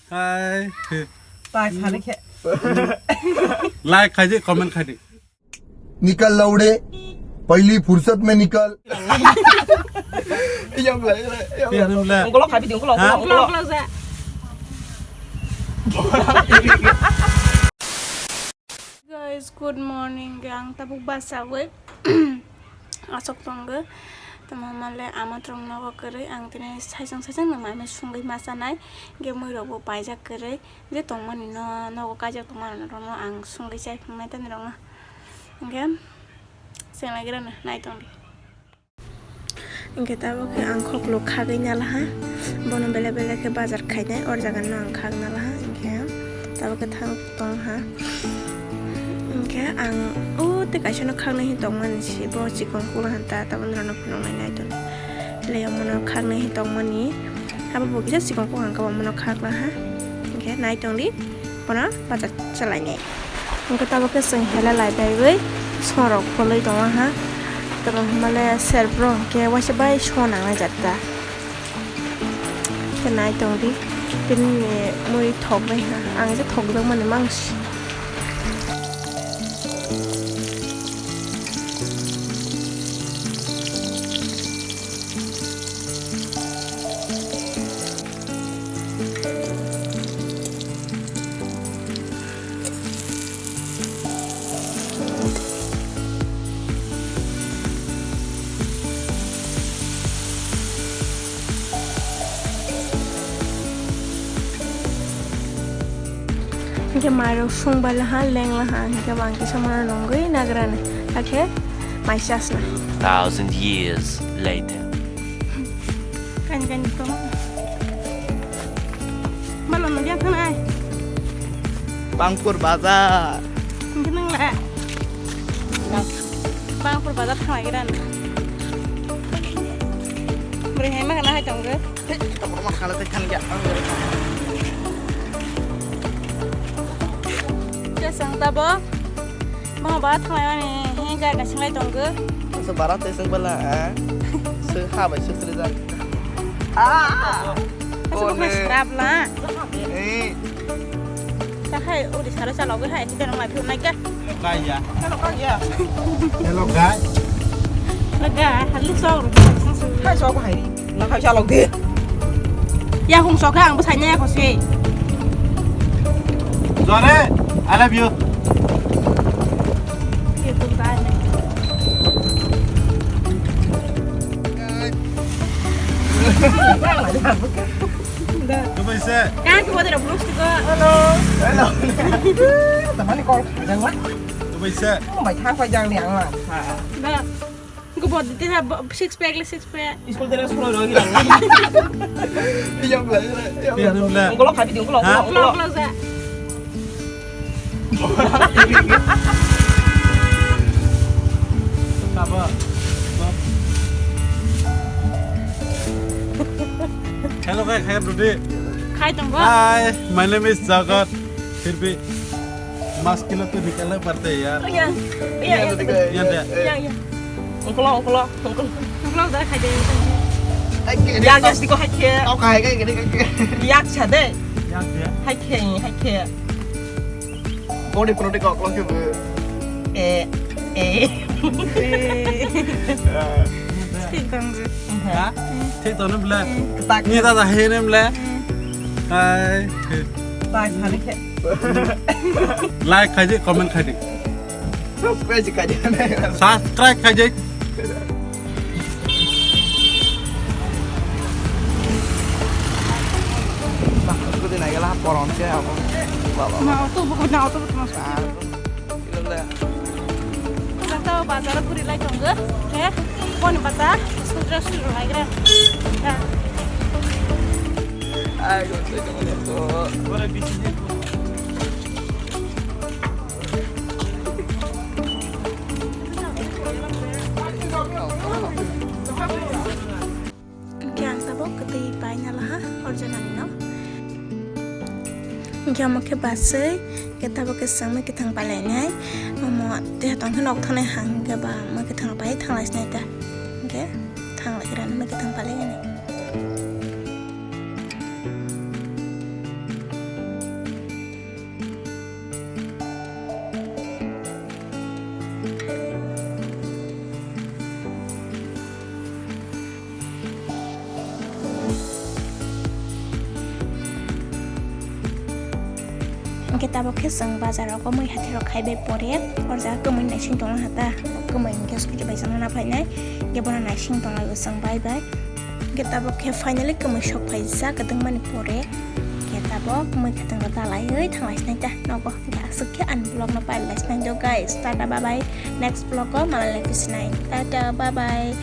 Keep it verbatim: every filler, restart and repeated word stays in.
Hai. Like khai di, comment khai di. निकल लौड़े, पहली फुर्सत में निकल। Yang bela, yang bela. Ungkolo khabi di, ungkolo, ungkolo, ungkolo. Guys, good morning. Ang tabuk basawi asok tongo. Tamo male ama trong nogo kwrwi. Ang tini saisong saisong no mami sungwi ma chanai. Ge mui rok bo paijak kwrwi. Je tongmani no, nogo kaijak tongmani rok no ang sungwi chai phungnai tani rok no. Hingke, senglagrana, nai tongdi. Hingke tabuk khe ang khoklo khagwi nalaha. Bono belai belai khe bazar khainai, or jaga no ang khag nalaha. Hingke tabuk khe thang tongha. Hingke ang o tei kaisa no khagnai hin tongmani si, bo chikon kula hanta, tabuk norok no phunuknai nai tong. Leyo mono khagnai hin tongmani. Abo bo kisa chikon kok ang kabo mono khakla ha. Hingke nai tongdi, bono bacha chalainai. Hingke tabuk khe chwng hela lai baiwi sorok pholwi tongo ha. Tamo hwnmale serbrong hingke waisa bai so nangnai jatta. Khe nai tongdi, bini mui thok bai ha. Ang je thokjakmani mangsi. Hingke mairok sung bai laha, leng laha, hingke bo ang kisa mano nungwi nagrani, hakhe mai chasna. Thousand years later. Kain kain tong. Malo no dia khanai. Bangpur bazar. Hingke nang la. Bangpur bazar thanglai gran. Beri hai ma kana hai tong ge. Tei, tabuk ma khala tei khan ya. Ang beri khan. Khe sang tabuk. Ma ba thanglai mani, he gari na singlai tong ge. Masa bara tei sing bala, ah. Se ha bai se sri jan. Ah. Masa bukna srap la. Eh. Ta hai, uri saro chalo ge hai, ti dano mai phu nai ka. Kaya. Hello, kaya. Hello, guys. Laga, hali sok. Hai sok hai. Na khai chalok di. Ya hung sok ang bwsai nya ko se. Jore, I love you. Ye to dai. Dubai se. Kan ko dera bros ko. Hello. Hello. Tamani call. Jangwa. Dubai se. Mumbai thang pa jang ni ang la. Da. Ko bod te ha six pack le six pack. School dera school ro gila. Iya bla. Iya bla. Ungkolo khabi di ungkolo. Ha? Ungkolo ungkolo ja. Hello guys, hai Brody. Khai tong bo. Hi, my name is Jagat. फिर भी पाँच किलो तो निकालना पड़ता है यार। Iya. Iya, iya. Iya, iya. Iya, iya. Ungkolo, ungkolo, ungkolo. Ungkolo da khai de. Yak yak siko hai khe. Tau khai khai khai khai. Yak cha de. Yak ya. Hai khe, hai khe. Body product ko ungkolo khe. Eh, eh. Thik tong je. Ha? Thik tong ne bla. Tak. Ni ta ta he ne bla. Hai. Tak hari khe. Like khai di, comment khai di. Subscribe khai di. Subscribe khai di. Aku di naik lah poron sih aku. Bawa. Na auto bukan na auto bukan. Jata bazar guri lai tongo. He, phone bata, scooter suru lai gra. Ai, gonte gonte to. Hingke ang tabok kwtwi paina laha, or jaganino. Hingke omo khe baswi, hingke tabok khe chwngno kwthang pailainai. Omo tei tongkhe nok thangnai hang hingke ba mwkhwthang pai thanglaisinai ta. Hingke thanglaigrani mwkhwthang pailainai. Hwnkhe tabok khe chwng bazar rogo mui hathai rok khai bai pore, o jaga kwmwi naising tongna hata, kwmwi hwnkhe scooty bai chwngno na phainai, hwnkhe bono naising tonglaio chwng bai bai. Hwnkhe tabok khe finally kwmwi sok phaijak kwdwngmani pore, hwnkhe tabok mui khatung rok dalaiwi thanglaisinai ta nogo, hwnkhe aswk khe ani vlog no pailaisinai do guys, tata bye bye, next vlog o malai lai phisinai, tata bye bye.